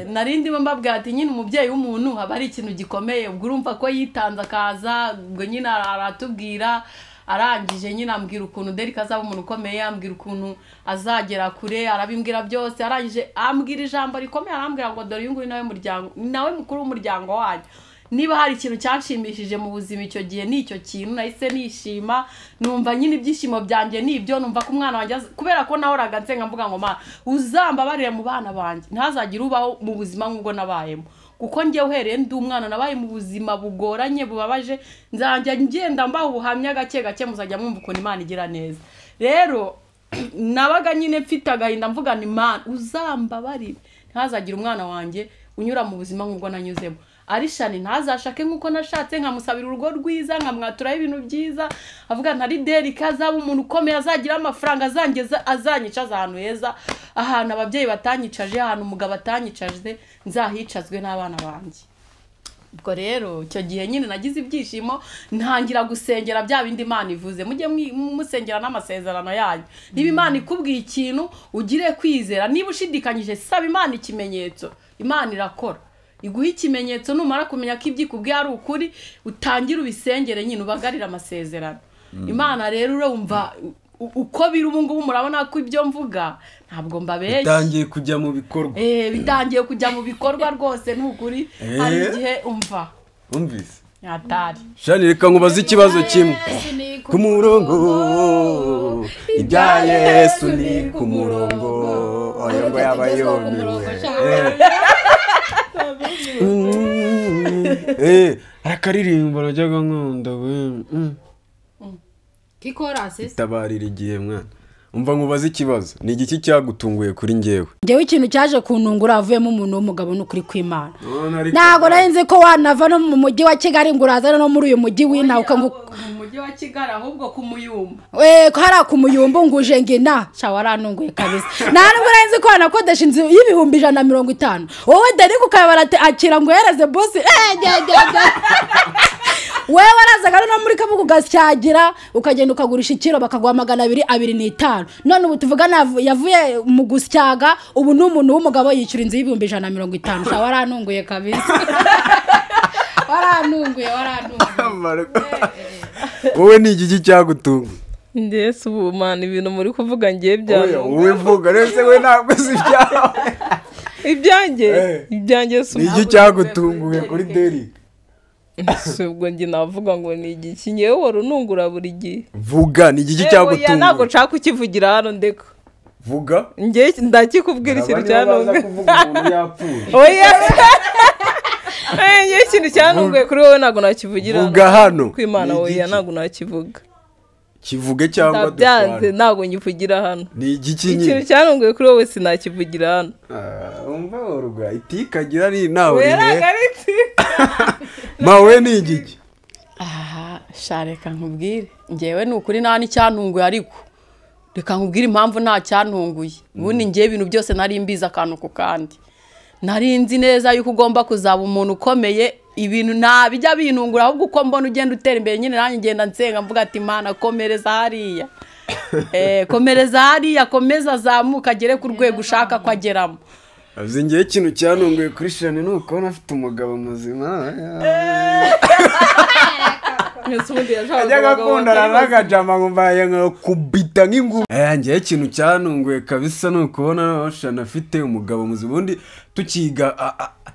Nari ndimo mbabwira ati nyine umubyeyi w'umuntu haba ari ikintu gikomeye, ubwo urumva ko yitanze akaza, ubwo nyine aratubwira. Arangije nyine ambwira ukuntu Derek azaba umuntu ukomeye, ambwira ukuntu azagera kure, arabimbwira byose. Arangije ambwira ijambo rikomeye, arambwira ngo dore uyu nguyu nawe muryango, nawe mukuru w'umuryango wanyu. Niba hari ikintu cyanshimishije mu buzima icyo gihe nicyo kintu, nahise nishima, numva nyine ibyishimo byanjye nibyo, numva ko umwana wanjye, kubera ko nahoraga nsenga mvuga ngo Mana uzambabarire mu bana banjye ntazagire ubaho mu buzima nk'ubwo nabayemo, kuko njye uhereye ndi umwana nabaye mu buzima bugoranye bubabaje, nzajya ngenda mbaho ubuhamya gake gake, muzajya mwumva ukuntu Imana igira neza. Rero nabaga nyine mfite agahinda mvuga ni Mana uzambabarire ntazagire umwana wanjye unyura mu buzima nk'ubwo nanyuzemo. Arishani ntazashake nkuko nashatse, nkamusabira urugo rwiza, nkamwaturaho ibintu byiza, avuga ntari Derek azaba umuntu ukomeye, azagira amafaranga, azangeza, azanyicaza ahantu heza, ahantu ababyeyi batanyicaje, ahantu umugabo atanyicaje, nzahicazwe n'abana banjye. Ubwo rero icyo gihe nyine nagize ibyishimo, ntangira gusengera bya bindi Imana ivuze. Mujye musengera n'amasezerano yanyu. Niba Imana ikubwiye ikintu ugire kwizera, niba ushidikanyije saba Imana ikimenyetso, Imana irakora iguha ikimenyetso. Numara kumenya ko ibyikubwiye ari ukuri, utangire ubisengere nyine, ubagarira amasezerano. Imana rero urumva uko biri ubu ngubu, murabona ko ibyo mvuga ntabwo mbabeshya, bitangiye kujya mu bikorwa. Bitangiye kujya mu bikorwa rwose, ni ukuri. Hari igihe umva umvise atari Shani, reka nkubaze ikibazo kimwe. Ku murongo ibya Yesu ni ku murongo, oya ngo yaba yomewe. Akaririmbo najyaga nkunda we kikorase itabarira igihe mwana. Umva nkubaze ikibazo, ni igiki cyagutunguye kuri njyewe? Njyewe ikintu cyaje kuntungura avuyemo umuntu w'umugabo n'ukuri kw'Imana. Ntago narinzi ko wanava no mu mujyi wa Kigali ngo urazana no muri uyu mujyi w'Inaha, mu mujyi wa Kigali ahubwo kumuyumba. Ko hari kumuyumba nguje ngina, sha waranunguye kabisa. Nta nubwo narinzi ko wanakodesha inzu y'ibihumbi 150. Wowe Derek ukayabara akira ngo uhereze boss. Wewe warazaga no muri Kabugu gasyagira ukagenda ukagurisha ikiro bakaguha 200 205. None ubu tuvugana yavuye mu gusyaga, ubu ni umuntu w'umugabo yishyura inzu y'ibihumbi 150. Sha waranunguye kabisa. Waranunguye. Wowe ni igiki cyagutunga? Ndese ubu man ibintu muri kuvuga ngiye byanjye. Wowe vuga rese we ntabwo si ibyawe. Ibyanjye ibyanjye si igiki cyagutunguye kuri Derek? Ubwo njye navuga ngo ni igiki, ngewe wari unungura buri gihe. Vuga ni igiki cyagutunguye? Ntabwo nshaka kukivugira hano ndeka. Vuga njye ndakikubwira ikintu cyantunguye. Kuvuga umuntu yapfuye. Oya. Ngewe ikintu cyantunguye kuri wowe ntabwo nakivugira. Vuga hano. Kwimana oya ntabwo nakivuga. Kivuge cyangwa dutware. Ntabwo ngivugira hano. Ni igiki nyine? Ikintu cyantunguye kuri wowe sinakivugira hano. Umva uruga itikagira ari nawe. Mawe ni igiki? Aha, shareka nkubwire. Ngewe ni ukuri nta n'icyantunguye ariko. Reka nkubwire impamvu nta cyantunguye. Ubundi ngewe ibintu byose nari mbizi akantu ku kandi. Nari nzi neza yuko ugomba kuzaba umuntu ukomeye, ibintu nta bijya bintungura ahubwo uko mbona ugenda utera imbere nyine nanjye ngenda nsenga mvuga ati Imana komereza hariya. Komereza hariya, komeza azamuka agere ku rwego ushaka ko ageramo. Avuze ngewe ikintu cyantunguye kuri Shani ni ukubona afite umugabo muzima. Ajyaga akundana n'akajama nkumva nkakubita nk'ingumi. Ngewe ikintu cyantunguye kabisa ni ukubona Shani afite umugabo muzima. Ubundi tukiga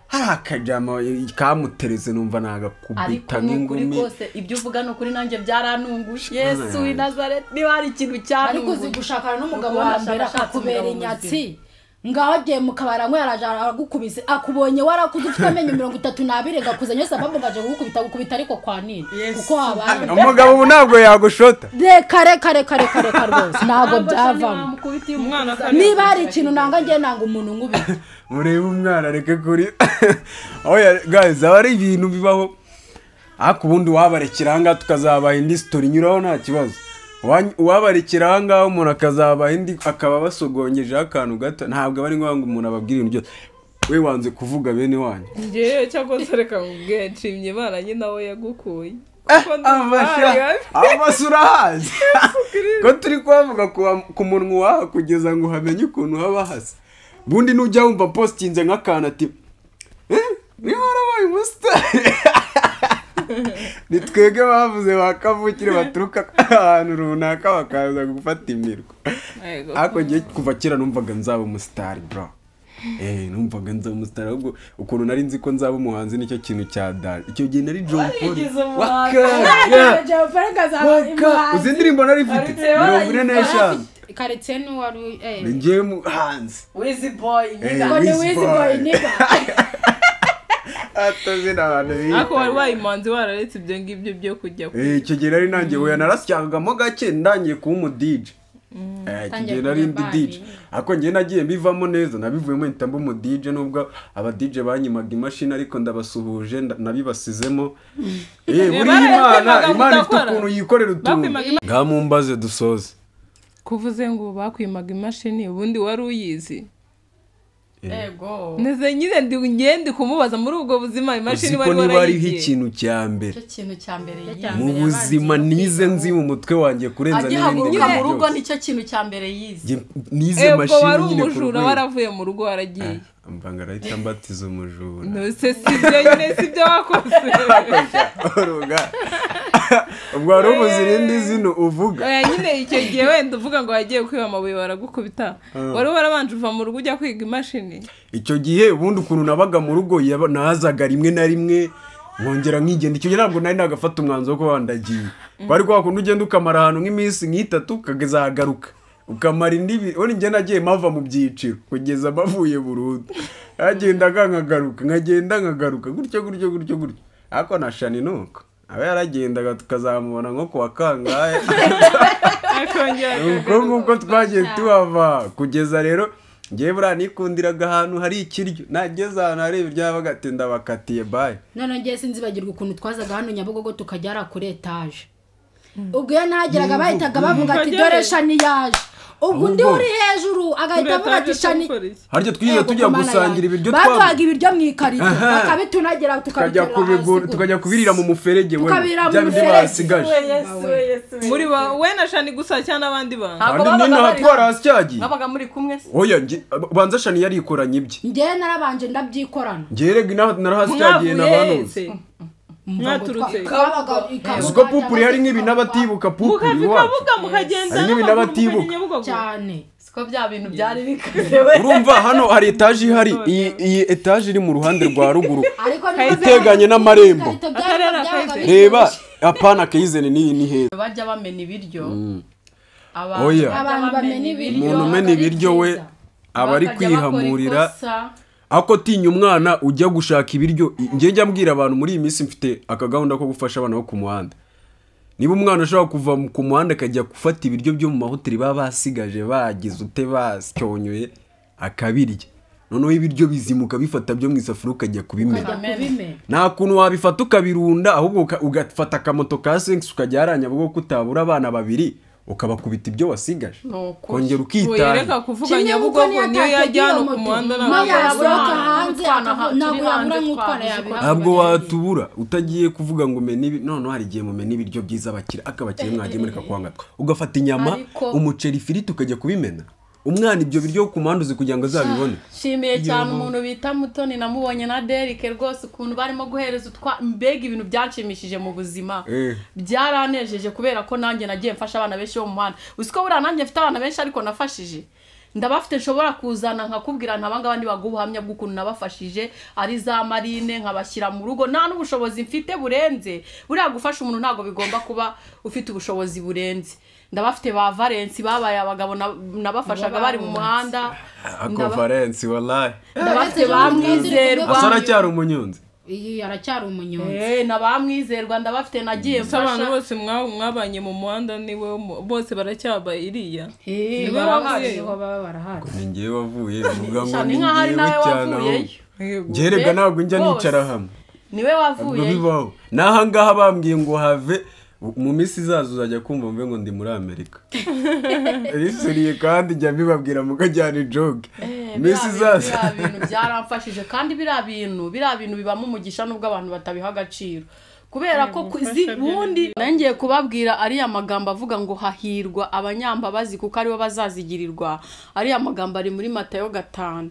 hari akajama kamutereze numva nagakubita nk'ingumi. Ariko ibyo uvuga ni ukuri nanjye byarantunguye. Yesu w'i Nazareti niba hari ikintu cyantunguye. Ariko uzi gushakana n'umugabo wa mbere akakubera inyatsi. Ngaho agiye mu kabari anywe yaraje aragukubise akubonye warakuze ufite amenyo 32 gakuzanye sababu ngaje kugukubita gukubita ariko kwa nini kuko habaye umugabo ubu ntabwo yagushota. Reka reka reka reka reka rwose ntabwo byavamo. Niba hari ikintu nanga ngiye nanga umuntu nkubita. Murebe umwana reke kuri. Oya guys aba ari ibintu bibaho. Ariko ubundi wabarekera aha ngaha tukazabaha indi story nyuraho nta kibazo. Uwabarekera aha ngaha umuntu akazabaha indi akaba basogongejeho akantu gato ntabwo aba ari ngombwa ngo umuntu ababwire ibintu byose. We wanze kuvuga bene wanyu. Ngewe cyakoze reka nkubwire nshimye Imana nyine aho yagukuye. Amasura hazi. Ko turi kuhavuga ku munwa waha kugeza ngo hamenye ukuntu haba hasa. Ubundi nujya wumva postinze nk'akantu ati niba warabaye umusitari. Ni twebwe bavuze bakavukire baturuka ahantu runaka bakaza gufata imirwa. Ariko ngiye kuva kera numvaga nzaba umusitari bro. Numvaga nzaba umusitari ahubwo ukuntu nari nzi ko nzaba umuhanzi nicyo kintu cya dal. Icyo gihe nari John Paul. Uzi indirimbo nari mfite 45. Quartier ni wari ngiye muhanzi. Wizzy boy nigga. Wizzy boy nigga. Atazina abantu biga. Ako wari wayimanzi wararetse ibyo ngibyo byo kujya. Icyo gihe nari nanjye oya narasyangagamo gake ndangiye kuba umu DJ. Icyo gihe nari ndi DJ. Ariko ngiye nagiye mbivamo neza nabivuyemo mpita mba umu DJ nubwo aba DJ banyimaga imashini ariko ndabasuhuje nabibasizemo. Buri Imana ifite ukuntu yikorera utuntu. Ngamumbaze dusoze. Kuvuze ngo bakwimaga imashini ubundi wari uyizi. Ego. Neze nyine ndi ngende kumubaza muri ubwo buzima imashini wari warayigiye. Ari ikintu cya mbere. Cyo kintu cya mbere yize. Mu buzima nize nzi mu mutwe wanjye kurenza n'ibindi. Agihaguruka mu rugo nicyo kintu cya mbere yize. Nize mashini nyine ku rugo. Waravuye mu rugo waragiye. Mbanga arahita mbatiza umujura. No se sibyo nyine sibyo wakoze. Uruga. Ubwo wari ubuze irindi zino uvuga. Oya nyine icyo gihe wenda uvuga ngo wagiye kwiba amabuye baragukubita. Wari warabanje uva mu rugo ujya kwiga imashini. Icyo gihe ubundi ukuntu nabaga mu rugo nazaga rimwe na rimwe nkongera nkigenda. Icyo gihe ntabwo nari nagafata umwanzuro wo kuba ndagiye. Kwari kwa kundi ugenda ukamara ahantu nk'iminsi nk'itatu ukazagaruka. Ukamara indi ubundi njye nagiye mava mu byiciro kugeza bavuye burundu. Nagendaga nkagaruka nkagenda nkagaruka gutyo gutyo gutyo gutyo. Ariko na Shani nuko aba yaragendaga tukazamubona nko kuwa kangahe. Uko nguko twagiye tuhava kugeza rero ngewe buriya nikundiraga ahantu hari ikiryo nageze ahantu hari ibiryo bagatinda bakatiye bayi. None ngewe sinzibagirwa ukuntu twazaga hano Nyabugogo tukajya kuri etaje. Ubwo iyo nahageraga bahitaga bavuga ati dore Shani yaje. Ubwo undi uri hejuru agahita avuga ati Shani. Harya twize tujya gusangira ibiryo twabo. Batwaga ibiryo mu ikarito bakabitunagira tukabitera tukajya kubirira mu muferege we bya bindi basigaje. Muri we na Shani gusa cyane abandi bantu. Kandi nina twarasyagiye. Babaga muri kumwe se. Oya banza Shani yarikoranye ibye. Njye narabanje ndabyikorana. Njye rega narahasyagiye nabanuze. Mwaturutse Uziko pupuri hari nk'ibi n'abatibuka pupuri wacu. Mukagenda nk'ibi n'abatibuka cyane. Siko bya bintu byari bikaze we. Urumva hano hari etaje ihari iyi etaje iri mu ruhande rwa ruguru iteganye n'amarembo. Reba apana Kayizeni ni ni heza. Bajya bamena ibiryo. Oya. Abantu bamena ibiryo. Umuntu umena ibiryo we aba ari kwihamurira. Ako tinya umwana ujya gushaka ibiryo. Njye njya mbwira abantu muri iyi minsi mfite akagahunda ko gufasha abana bo ku muhanda. Niba umwana ashobora kuva ku muhanda akajya gufata ibiryo byo mu mahoteli baba basigaje bagize ute basyonyoye akabirya, noneho ibiryo bizimuka bifata byo mu isafuriya ukajya kubimena, nta kuntu wabifata ukabirunda, ahubwo ugafata akamoto ka sensi ukajya haranya bwo kutabura abana babiri ukabakubita ibyo wasigaje, kongera ukitana. Reka kuvuga Nyabugogo niyo yajyana ku muhanda ntabwo watubura utagiye kuvuga ngo mene ibi. Noneho hari igihe mumena ibiryo byiza abakire akabakire mwagiye mureka kwanga, ugafata inyama umuceri ifiriti ukajya kubimena umwana ibyo biryo ku muhanda uzi kugira ngo azabibone. Nshimiye cyane umuntu bita Mutoni, namubonye na Derek rwose ukuntu barimo guhereza utwa mbega ibintu byanshimishije mu buzima, byaranejeje kubera ko nanjye nagiye mfasha abana benshi bo mu muhanda. Uzi ko buriya nanjye mfite abana benshi ariko nafashije, ndabafite nshobora kuzana nkakubwira ntabanga abandi baguha ubuhamya bw'ukuntu nabafashije, ari za marine nkabashyira mu rugo, nta n'ubushobozi mfite burenze. Buriya gufasha umuntu ntabwo bigomba kuba ufite ubushobozi burenze. Ndabafite ba Valence babaye abagabo nabafashaga bari mu muhanda. Ako Valence wallahi ndabafite bamwizerwa, asara cyari umunyonzi, iyi aracyari umunyonzi, na bamwizerwa ndabafite nagiye mfasha. Abantu bose mwabanye mu muhanda niwe bose baracyabaye iriya, niwe wavuye baba barahari. Ni ngiye wavuye uvuga ngo ni ngiye cyane, ngerega ntabwo njya nicara hamwe, niwe wavuye naha ngaha bambwiye ngo have mu minsi izaza uzajya kumva mve ngo ndi muri Amerika. Risuriye kandi njya mbibabwira mukajyana ijoke. Minsi izaza bintu byaramfashije kandi biriya bintu bibamo umugisha nubwo abantu batabiha agaciro, kubera ko ubundi nangiye kubabwira ariya magambo avuga ngo hahirwa abanyambabazi kuko aribo bazazigirirwa. Ariya magambo ari muri Matayo 5.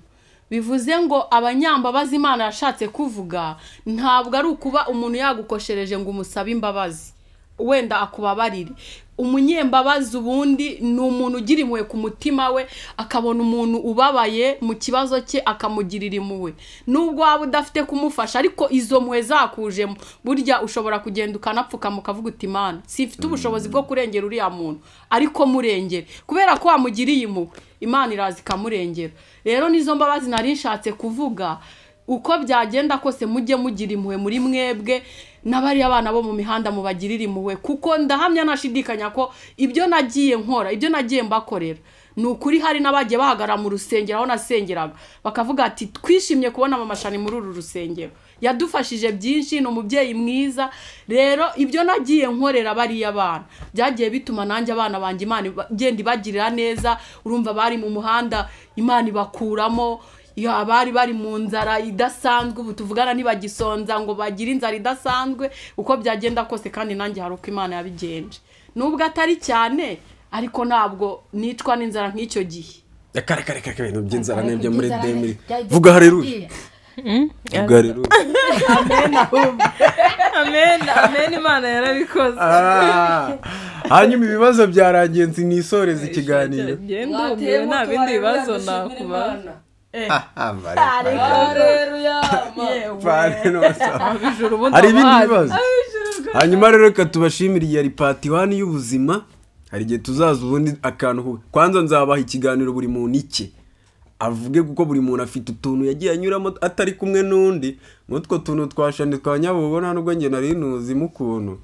Bivuze ngo abanyambabazi Imana yashatse kuvuga ntabwo ari ukuba umuntu yagukoshereje ngo umusabe imbabazi wenda akubabarire. Umunyembabazi ubundi ni umuntu ugira impuhwe ku mutima we, akabona umuntu ubabaye mu kibazo cye akamugirira impuhwe, nubwo waba udafite kumufasha ariko izo mpuhwe zakujemo. Burya ushobora kugenda ukanapfukama ukavuga uti Imana sifite ubushobozi bwo kurengera uriya muntu ariko murengere, kubera ko wamugiriye impuhwe Imana iraza ikamurengera. Rero nizo mbabazi nari nshatse kuvuga, uko byagenda kose mujye mugira impuhwe muri mwebwe n'abari abana bo mu mihanda mubagirira impuhwe, kuko ndahamya nashidikanya ko ibyo nagiye nkora, ibyo nagiye mbakorera ni ukuri. Hari n'abagiye bahagarara mu rusengero aho nasengeraga bakavuga ati twishimye kubona Mama Shani muri uru rusengero, yadufashije byinshi, ni umubyeyi mwiza. Rero ibyo nagiye nkorera bariya bana byagiye bituma nanjye abana banjye Imana igenda ibagirira neza. Urumva bari mu muhanda Imana ibakuramo, abari bari mu nzara idasanzwe ubu tuvugana ntibagisonza ngo bagire inzara idasanzwe. Uko byagenda kose kandi nanjye hari uko Imana yabigenje, nubwo atari cyane ariko ntabwo nicwa n'inzara nk'icyo gihe. Kare kare kare ibintu by'inzara n'ibyo muri demiri vuga haleluya, vuga haleluya, amen amen amen, Imana yarabikoze. Hanyuma ibibazo byarangiye nisoreza ikiganiro. Nta bindi bibazo nakubaza. Hari ibindi bibazo. Hanyuma rero reka tubashimire yari part 1 y'ubuzima. Hari igihe tuzaza ubundi akantu kwanza nzabaha ikiganiro buri muntu iki avuge, kuko buri muntu afite utuntu yagiye anyuramo atari kumwe n'undi. Mutwo tuntu twashane twa Nyabugogo nta nubwo njye nari ntuzi mukuntu.